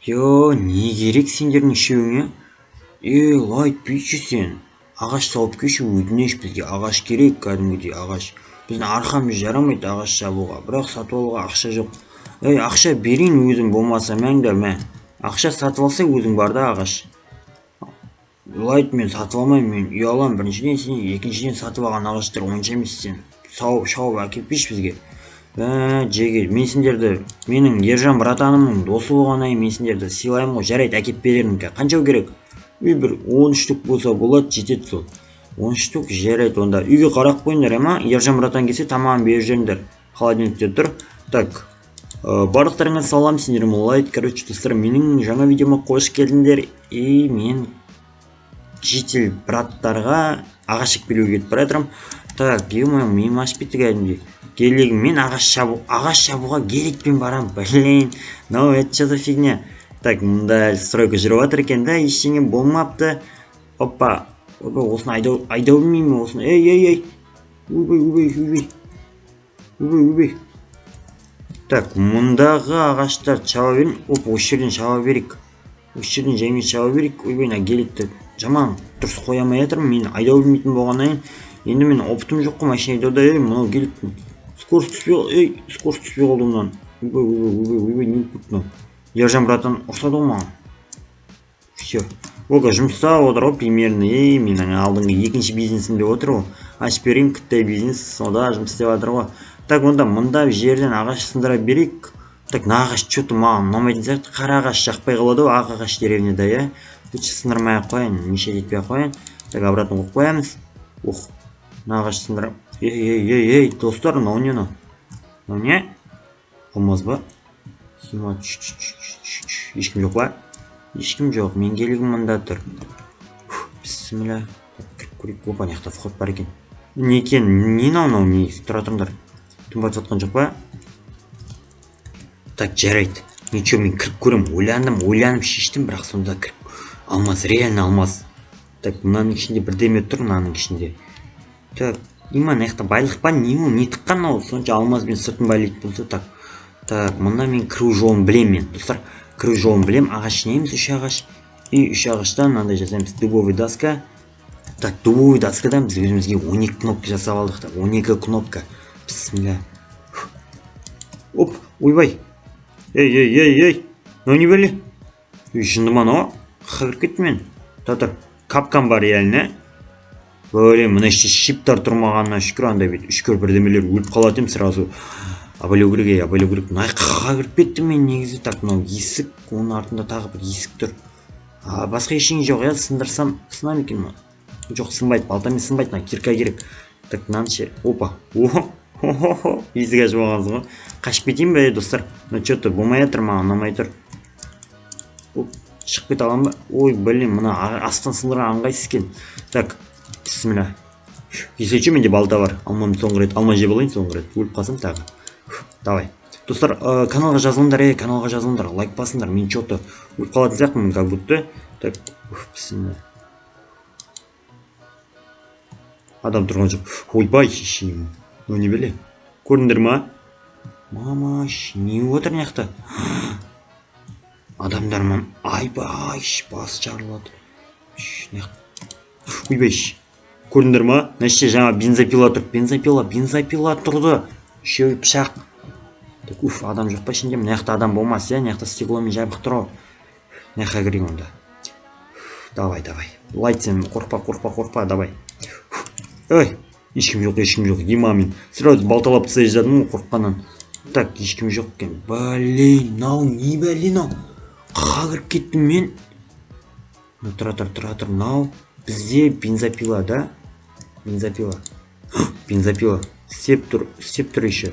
Йо, не керек сендердің үшеуіңе? Ей, Лайт, бүйтші сен. Ағаш тауып келші, өтініш, бізге ағаш керек, кәдімгідей ағаш. Біздің арқамыз жарамайды ағаш шабуға, бірақ сатып алуға ақша жоқ. Ей, ақша берейін өзім болмаса, мәңдер, мә. Ақша сатып алса өзің бар да ағаш. Лайт, мен сатып алмаймын, мен ұяламын біріншіден сен, екіншіден сатып алған ағаштар онша емес сен. Сауып, шауып әкеліп берші бізге. Ә, жеге, мен сендерді, менің Ержан братанымның досы болғаннан кейін мен сендерді сыйлаймын ғой, жарайды, әкеліп берермін. Қанша керек? Үй бір 10 штук болса болады, жетеді сол. 10 штук, жарайды, онда үйге қарап қойыңдар, ма? Ержан братан келсе, тамағын беріп жіберіңдер. Холодильникте тұр. Так, барлықтарыңа салам, сендер Лайт. Короче, достар, менің жаңа видеома қош келдіңдер. И мен житель браттарға ағаш егіп беруге кетіп бара жатырмын. Так, ё-моё, миым ашып кетті кәдімгідей. Гелигіммен ағаш шабу, ағаш шабуға геликпен барамын. Блин, ну это что за фигня? Так, мында әлі стройка жүріп жатыр екен да, ештеңе болмапты. Опа, ойбай, осыны айдау, айдау білмеймін осыны. Ей, ей, ей, ойбай, ойбай, ойбай, ойбай, ойбай. Так, мұндағы ағаштарды шаба берейін. Опа, осы жерден шаба берейік, осы жерден жаймен шаба берейік. Ойбай, мына геликті жаман дұрыс қоя алмай жатырмын мен, айдау білмейтін болғаннан кейін. Енді мен опытым жоқ қой машина айдауда. Ей, мынау геликтің скорость түспей, ей, скорость түспей қалды мынаның. Ойбай, ойбай, ойбай, ойбай, не болып кетті мынау? Ержан братан ұрсады ғой маған. Все, ол жұмыс жасап отыр ғой примерно. Ей, менің алдыңғы екінші бизнесім деп отыр ғой, ашып берейін кіттай бизнес, сонда жұмыс істеп жатыр ғой. Так, онда мында жерден ағаш сындыра берейік. Так, мына ағаш че то маған ұнамайтын сияқты, қара ағаш жақпай қалады ғой ақ ағаш деревняда, иә. Лучше сындырмай ақ қояйын, мешать етпей ақ қояйын. Так, обратно қойып қоямыз. Ух, мына ағаш сындыра. Ей, ей, ей, ей, достар, мынау не, мынау, мынау не, алмаз ба? Сима, ешкім жоқ па? Ешкім жоқ, мен гелигім мында тұр. Бісміллә, кіріп көрейік. Опа, мына жақта вход бар екен. Не екен, не мынау, мынау негізі? Тұра тұрыңдар, түн батып жатқан жоқ па? Так, жарайды, ничего, мен кіріп көремін. Ойландым, ойланып шештім, бірақ сонда кіріп. Алмаз, реально алмаз. Так, мынаның ішінде бірдеме тұр, мынаның ішінде. Так, има, мына жақта байлық па, не ол, не тыққан ол сонша алмазбен сыртын байлайтын болса? Так, так, мында мен кіру жолын білемін мен, достар, кіру жолын білемін. Ағаш жинаймыз, үш ағаш, и үш ағаштан мынандай жасаймыз, дубовый доска. Так, дубовый доскадан біз өзімізге 12 кнопка жасап алдық та, 12 кнопка. Бісміллә. Оп, ойбай, ей, ей, ей, ей, мынау не бәле? Ей, жынды ма мынау? Кіріп кеттім мен. Тұра тұр, капкан бар реально. Блин, мына іште шиптар тұрмағанына шүкір, андай бүйтіп үшкір бірдемелер, өліп қалатын едім сразу. Абайлау керек, ей, абайлау керек. Мына жаққа кіріп кеттім мен негізі. Так, мынау есік, оның артында тағы бір есік тұр. А, басқа ештеңе жоқ, иә. Сындырсам, сына ма екен мынау? Жоқ, сынбайды, балтамен сынбайды, мына кирка керек. Так, мынаны ше? Опа, о, есік ашып алғансың ғой. Қашып кетейін бе, достар? Мына че то болмай жатыр, маған ұнамай тұр. Оп, шығып кете аламын ба? Ой, блин, мына астан сындырған ыңғайсыз екен. Так, бісміллә. Если че, менде балта бар. Алмамды соңғы рет, алма жеп алайын соңғы рет, өліп қалсам тағы. Давай, достар, каналға жазылыңдар, ей, каналға жазылыңдар, лайк басыңдар. Мен че то өліп қалатын сияқтымын как будто. Так, бісміллә, адам тұрған жоқ. Ойбай, шешеймін, мынау не бәле? Көрдіңдер ма? Мама, не болып жатыр мына жақта? Адамдар ма? Айбай, басы жарылады. Мына ойбай, көрдіңдер ма? Мына іште жаңа бензопила тұр, бензопила, бензопила тұрды, үшеуі пышақ. Так, уф, адам жоқ па ішінде? Мына жақта адам болмас, иә, мына жақта стекломен жабық тұр ғой. Мына жаққа кірейік онда. Давай, давай, Лайт, сен қорықпа, қорықпа, қорықпа, давай. Ой, ешкім жоқ, ешкім жоқ. Ема, мен сразу балталап тастай жаздадым ғой қорыққаннан. Так, ешкім жоқ екен. Блин, мынау не бәле, мынау қаға кіріп кеттім мен? Ну, тұра тұр, тұра тұр, мынау бізде бензопила да, бензопила, бензопила істеп тұр, істеп тұр еще.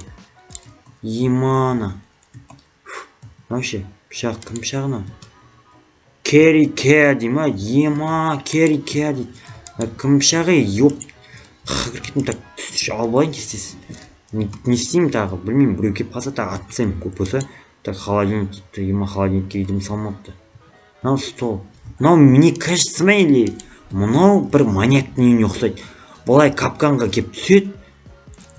Емана, мынау ше, пышақ, кім пышағы мынау? Керри ке дей ма? Ема, керри ке дейді. Мына кім пышағы? Еп, кіріп кеттім. Так, алып алайын тез тез. Не істеймін тағы, білмеймін, біреу келіп қалса, тағы атып тастаймын көп болса. Так, холодильник дейді. Ема, холодильникке үйдім салмапты. Мынау стол, мынау, мне кажется ма, или мынау бір маньяктың үйіне ұқсайды. Былай капканға келіп түседі,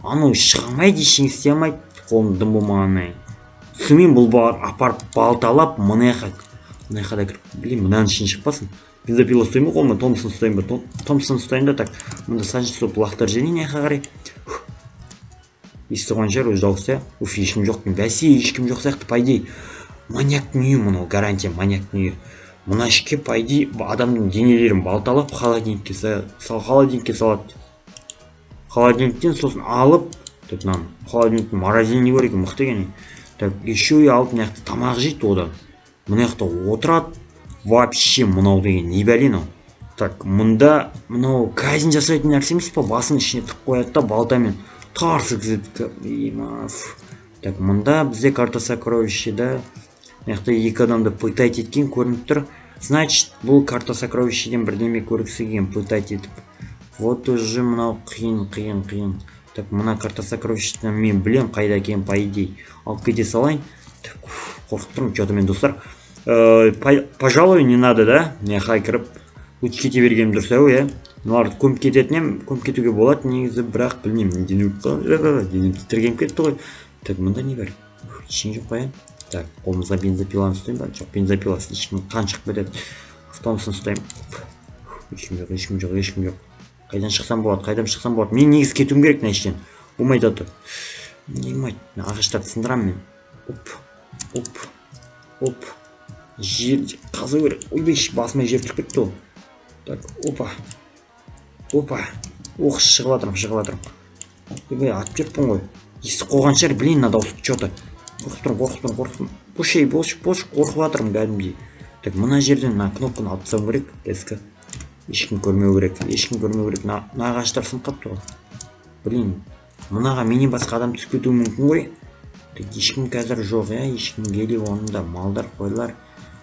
анау шыға алмайды, ештеңе істей алмайды, қолында дым болмағаннан кейін. Сонымен бұл бар, апарып балталап мына жаққа. Мына жаққа да кіріп, блин, мынаның ішінен шықпасын. Бензопила ұстаймын ба қолыма, Томпсон ұстаймын ба? Томпсон ұстаймын да. Так, мында саженцы лақтырып жіберейін мына жаққа қарай. Естіп қойған шығар өзі дауысты, иә. Уф, ешкім жоқ. Бәсе, ешкім жоқ сияқты. По идее, маньяктың үйі мынау, гарантия, маньяктың үйі. Мына ішке, по идее, адамның денелерін балталап, холодильникке салады, холодильниктен сосын алып. Так, мынаның холодильниктің морозильнигі бар екен, мықты екен. Так, еще и алып, мына жақта тамақ жейді, одан мына жақта отырады. Вообще, мынау деген не бәле мынау? Так, мында мынау казнь жасайтын нәрсе емес па? Басын ішіне тығып қояды да, балтамен тарс еткізеді. Ема, фу. Так, мында бізде карта сокровища да. Мына жақта екі адамды пытать еткен көрініп тұр. Значит, бұл карта сокровищеден бірдеме көргісі келген, пытать етіп. Вот уже мынау қиын, қиын, қиын. Так, мына карта сокровищаны мен білем қайда екенін, по идее, алып кете салайын. Так, уф, қорқып тұрмын че то мен, достар. Пожалуй, не надо да. Мына жаққа кіріп, лучше кете бергенім дұрыс ау, иә. Мыналарды көміп кететін едім, көміп кетуге болады негізі, бірақ білмеймін, неден өліп қалдым, денем тітіркеніп кетті ғой. Так, мында не бар? Ештеңе жоқ қой, иә. Так, қолымызға бензопиланы ұстаймын ба? Жоқ, бензопила слишком қан шығып кетеді. Томпсон ұстаймын. Ешкім жоқ, ешкім жоқ, ешкім жоқ. Қайдан шықсам болады, қайдан шықсам болады? Мен негізі кетуім керек мына іштен, болмайды. А то не болмайды, мына ағаштарды сындырамын мен. Оп, оп, оп, жер қазу керек. Ойбай, басыма жер түсіп кетті ғой. Так, опа, опа, ох, шығып жатырмын, шығып жатырмын. Ойбай, атып жіберіппін ғой, естіп қойған шығар. Блин, мына дауыс, че то қорқып тұрмын, қорқып тұрмын, қорқып тұрмын. Болшы, ей, болшы, болшы, қорқып жатырмын кәдімгідей. Так, мына жерден мына кнопканы алып тастауым керек резко. Ешкім көрмеу керек, ешкім көрмеу керек. Мына ағаштар сынып қалыпты ғой. Блин, мынаға менен басқа адам түсіп кетуі мүмкін ғой. Так, ешкім қазір жоқ, иә, ешкім. Келіп онында малдар, қойлар,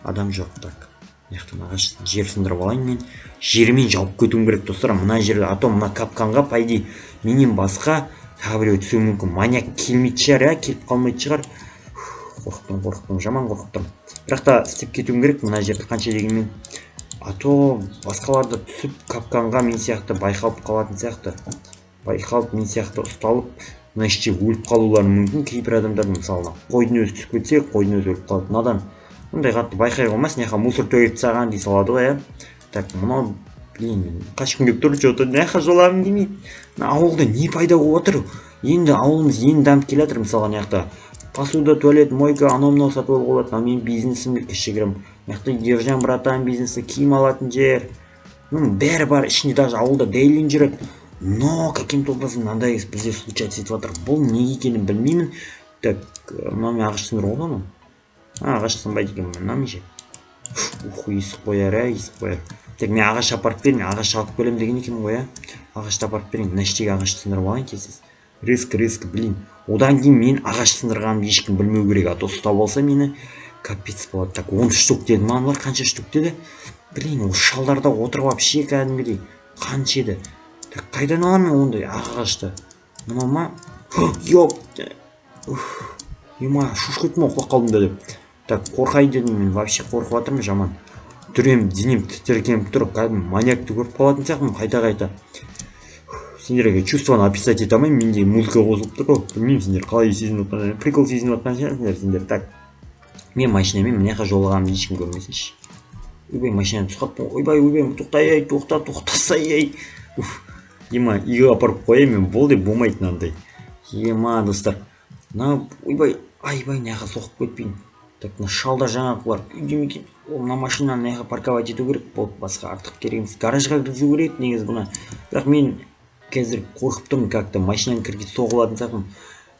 адам жоқ. Так, мына жақтан ағаш, жер сындырып алайын. Мен жермен жауып кетуім керек, достар, мына жерді. А то мына капканға, по идее, менен басқа тағы біреу түсуі мүмкін. Маньяк келмейтін шығар, иә, келіп қалмайтын шығар. Қорықтым, қорықтым, жаман қорқып тұрмын. Бірақ та істеп кетуім керек мына жерді қанша дегенмен. А то басқалар да түсіп, капканға мен сияқты байқалып қалатын сияқты, байқалып, мен сияқты ұсталып, мына іште өліп қалулары мүмкін кейбір адамдардың. Мысалы, қойдың өзі түсіп кетсе, қойдың өзі өліп қалады. Мынадан ондай қатты байқай қоймас, мына жаққа мусор төгіп тастаған дей салады ғой, иә. Так, мынау, блин, мен қашқым келіп тұр че то, мына жаққа жолағым келмейді. Мына ауылда не пайда болып отыр енді? Ауылымыз енді дамып келе жатыр. Мысалға, мына жақта посуда, туалет, мойка, анау мынау сатып алуға болады. Мынау менің бизнесім кішігірім. Мына жақта Ержан братан бизнесі, киім алатын жер, ну, бәрі бар ішінде. Даже ауылда Дейлин жүреді. Но каким то образом мынандай бізде случаться етіп жатыр. Бұл неге екенін білмеймін. Так, мынау ағаш сындыруға болады ма? А, ағаш сынбайды екен. Мынау ше? Ух, есік қояр, ә, есік қояр. Так, мен ағаш апарып берейін, ағаш алып келемін деген екенмін ғой, иә. Ағашты апарып берейін. Мына іштегі ағашты сындырып алайын тез тез, резко, резко. Блин, одан кейін мен ағаш сындырғанымды ешкім білмеу керек, а то ұстап алса мені, капец болады. Так, 10 штук деді ма аналар? Қанша штук деді? Блин, осы шалдарда отырып алып ше, кәдімгідей. Қанша еді? Так, қайдан аламын мен ондай ағашты? Мынау ма? Ёп, ема, шошып кеттім ғой, құлап қалдым да деп. Так, қорқайын дедім мен. Вообще қорқып жатырмын жаман, дүрем, денем тітіркеніп тұр. Кәдімгі маньякты көріп қалатын сияқтымын қайта қайта. Сендерге чувствоны описать ете алмаймын, менде музыка қосылып тұр ғой. Білмеймін, сендер қалай сезініп жатқан, прикол сезініп жатқан шығарсыңдар сендер. Так, мен машинамен мына жаққа жолағанымды ешкім көрмесінші. Ойбай, машинадан түсіп қалыппын ғой. Ойбай, ойбай, тоқтай, ей, тоқта, тоқтасай, ей. Уф, ема, үйге апарып қояйын мен, болды, болмайды мынандай. Ема, достар, мына, ойбай, айбай, мына жаққа соғып кетпейін. Так, мына шалдар, жаңағылар үйде ме екен? О, мына машинаны мына жаққа парковать ету керек болды, басқа артық керек емес. Гаражға кіргізу керек еді негізі бұны, бірақ мен қазір қорқып тұрмын, как то машинаны кіргізіп соғып алатын сияқтымын.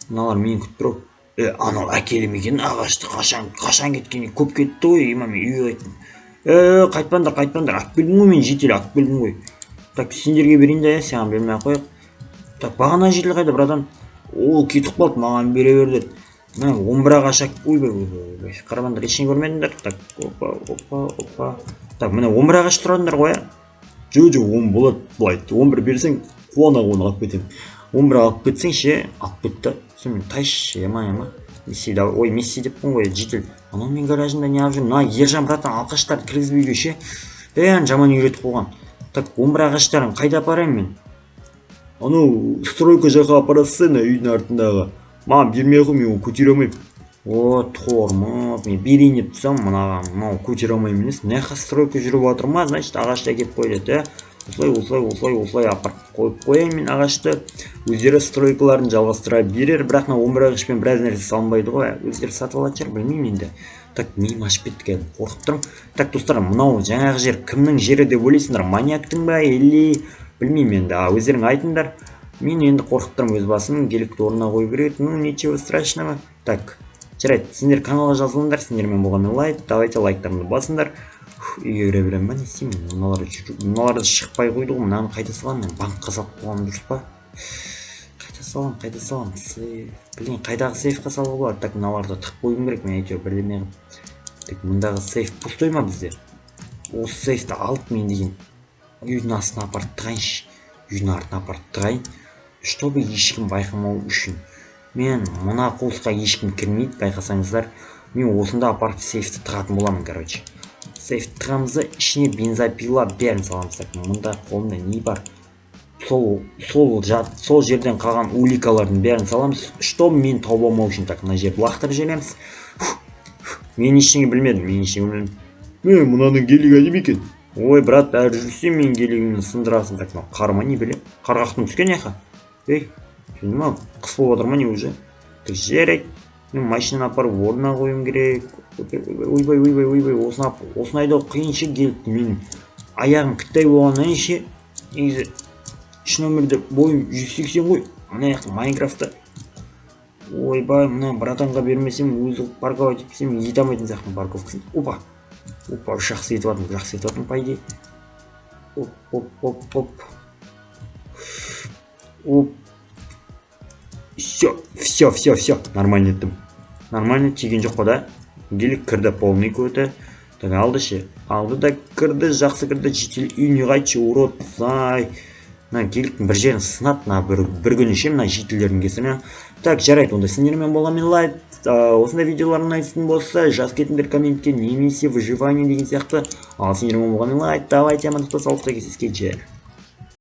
Мыналар мені күтіп тұр. Е, анау әкеле ме екен ағашты? Қашан, қашан кеткен? Көп кетті ғой. Ема, мен үйге қайттым. Е, қайтпаңдар, қайтпаңдар, алып келдім ғой мен, житель, алып келдім ғой. Так, сендерге берейін да, иә, саған бермей ақ қояйық. Так, бағана житель қайда, братан? Ол кетіп қалды, маған бере бер деді. Мына 11 ағаш. Ойбай, ойбай, ойбай, қарамаңдар, ештеңе көрмедіңдер. Так, опа, опа, опа. Так, міне, 11 ағаш сұрадыңдар ғой, иә. Жоқ, 10 болады былай, 11 берсең, қуана қуана алып кетемін. 11 алып кетсең ше. Алып кетті сонымен. Тайшы, ема, ема, Месси да, ой, Месси деппін ғой. Житель, анау менің гаражымда не алып жүр мына Ержан братан? Алқаштарды кіргізбей үйге ше, бәрін жаман үйретіп қойған. Так, 11 ағаштарын қайда апарайын мен? Анау стройка жаққа апарасың, ана үйдің артындағы. Маған бермей ақ қой, мен оны көтере алмаймын. О, тормоз. Мен берейін деп тұрсам, мынаған мынау көтере алмаймын емес. Мына жаққа стройка жүріп жатыр ма, значит, ағашты әкеліп қояды, иә. Осылай, осылай, осылай, осылай апарып қойып қояйын мен ағашты. Өздері стройкаларын жалғастыра берер. Бірақ мына 11 ағашпен біраз нәрсе салынбайды ғой, өздері сатып алатын шығар, білмеймін енді. Так, миым ашып кетті кәдімгі, қорқып тұрмын. Так, достар, мынау жаңағы жер кімнің жері деп ойлайсыңдар? Маньяктың ба или білмеймін енді, а өздерің айтыңдар. Мен енді қорқып тұрмын өз басым. Геликті орнына қою керек, ну ничего страшного. Так, жарайды, сендер каналға жазылыңдар. Сендермен болған мен, Лайт. Давайте, лайктарыңды басыңдар. Үйге кіре беремін ба, не істеймін? Мыналар, мыналар шықпай қойды ғой. Мынаны қайда саламын мен? Банкқа салып қойғаным дұрыс па? Қайда саламын, қайда саламын? Сейф, блин, қайдағы сейфқа салуға болады? Так, мыналарды тығып қоюым керек мен әйтеуір бірдеме қылып. Так, мындағы сейф пустой ма бізде? Осы сейфті алып, мен деген үйдің астына апарып тығайыншы, үйдің артына апарып тығайын, чтобы ешкім байқамау үшін. Мен мына қуысқа ешкім кірмейді, байқасаңыздар. Мен осында апарып сейфті тығатын боламын. Короче, сейф тығамыз да, ішіне бензопила, бәрін саламыз. Так, мұнда қолымда не бар? Сол жерден қалған уликалардың бәрін саламыз, чтобы мен тауып алмау үшін. Так, мына жерді лақтырып жібереміз. Мен ештеңе білмедім, мен ештеңе білмедім. Мә, мынаның гелигі әдемі екен. Ой, брат, әрі жүрсем, менің гелигімді сындырасың. Так, мынау қар ма, не білем, қар қақтың түскен жаққа. Ей, ма, қыс болып жатыр ма, не уже? Так, жарайды, мен машинаны апарып орнына қоюым керек. Ойбай, ойбай, ойбай, осыны айдау қиын ше, геликті. Менің аяғым кіттай болғаннан ше, негізі шын өмірде бойым 180 ғой. Мына жақта Майнкрафтта, ойбай, мына братанға бермесем, өзі парковать етпесем, ете алмайтын сияқтымын парковкасын. Опа, опа, жақсы етіп жатырмын, жақсы етіп жатырмын, по идее. Оп, оп, оп, оп, оп, все, все, все, все, нормально еттім, нормально. Тиген жоқ қой да? Гелик кірді, полный көті. Так, алды ше, алды да кірді, жақсы кірді. Житель үйіне қайтшы, урод. Ай, мына геликтің бір жерін сынады мына бір күні ше, мына жительдердің кесірінен. Так, жарайды, онда сендермен болған мен, Лайт. Осындай видеолар ұнайтын болса, жазып кетіңдер комментке немесе выживание деген сияқты. Ал сендермен болған мен, Лайт. Давайте, амандықта, саулықта кездескенше.